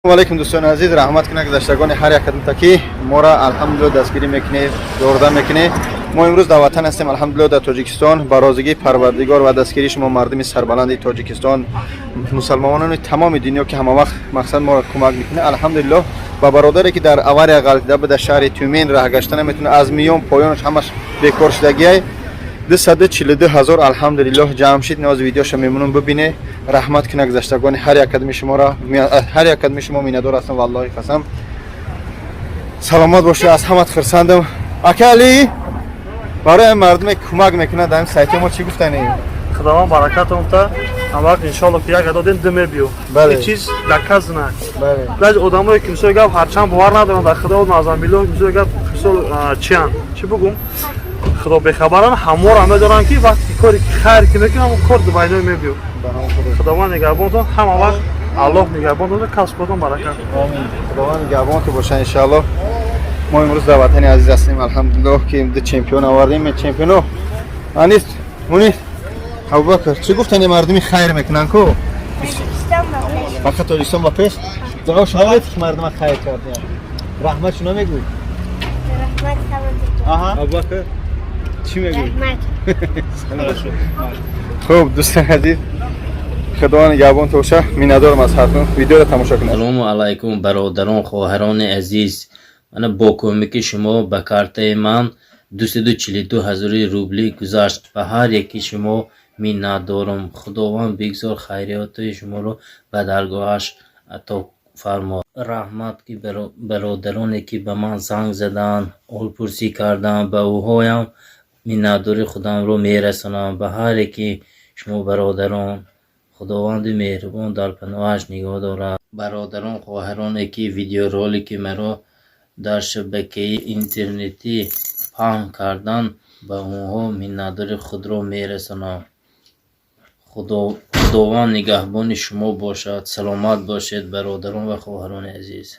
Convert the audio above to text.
Алейкум, дӯстони азиз. Раҳмат кунад гузаштагони ҳар як кадомта, ки моро, алҳамдулилла, дастгирӣ мекунед, ёрдам мекунед. Мо имрӯз дар ватан ҳастем, алҳамдулилла, дар Тоҷикистон. Ба розигии Парвардигор ва дастгирии шумо, мардуми сарбаланди Тоҷикистон, мусалмонони тамоми дунё, ки ҳама вақт мақсад моро кӯмак мекунад, алҳамдулилло, ба бародаре, ки дар авария ғалтида буда, шаҳри Тюмен, раҳ гашта наметавонад, аз миён поёнаш ҳамаш бекор шудагиай, 242 000, алҳамдулиллоҳ, ҷамъ шид. Нози видеоша мемонум, бибине. Раҳмат кунад гузаштагони ҳар як кадами шуморо, ҳар як кадами шумо миннатдор ҳастам, валлоҳи қасам. Саломат бошед, аз ҳамат хурсандам. Ака Али, барои мардуме кӯмак мекунад дар ин сайти мо чӣ гуфтанем? Худованд баракатон та. Ҳамвақт, иншоалло, ки як додем, ду мебиё. Бале. Чиз доказано. Бале. Баъзе одамое, ки, мисол гап, ҳарчанд бовар надоранд дар Худо, назамбилло, мисол гап, мисол, чиян, чӣ бугум, Худо бехабаран, ҳаморо медоранд, ки вақте ки кори хайр ки мекунам, ҳамон кор дубайдой мебиё. Худованд нигаҳбонтон, ҳама вақт Аллоҳ нигаҳбонтон, касб-коротон баракат. Омин, Худованд нигаҳбонтон боша, иншааллоҳ. Мо имрӯз дар ватани азиз ҳастем, алҳамдулиллоҳ, ки ду чемпион овардем. Чемпионо Анис, Мунис, Абубакр, чӣ гуфтани мардуми хайр мекунанд ку? Тоҷикистон ба пеш. Фақат Тоҷикистон ба пеш. Дуо шумо ки мардума хайр кардем, раҳмат шумо мегӯй. Раҳмат ҳаматон. Аҳа, Абубакр, чӣ мегӯй? Раҳмат. Хуб, дӯстони азиз, Худованд нигаҳбонтон боша. Миннатдорам аз ҳартон. Видеоро тамошо кунед. Салому алайкум, бародарон, хоҳарони азиз. Мана, бо кӯмаки шумо ба картаи ман 242 ҳазори рубли гузашт. Ба ҳар яки шумо миннатдорам. Худованд бигзор хайриёти шуморо ба даргоҳаш ато фармод. Раҳмат, ки бародароне, ки ба ман занг заданд, ҳолпурсӣ карданд, ба ӯҳоям миннатдории худамро мерасонам. Ба ҳар яки шумо, бародарон, Худованди меҳрубон дар паноҳаш нигоҳ дорад. Бародарон, хоҳароне, ки видеоролики маро дар шабакаи интернетӣ паҳн карданд, ба онҳо миннатдории худро мерасонам. Худованд нигаҳбони шумо бошад. Саломат бошед, бародарон ва хоҳарони азиз.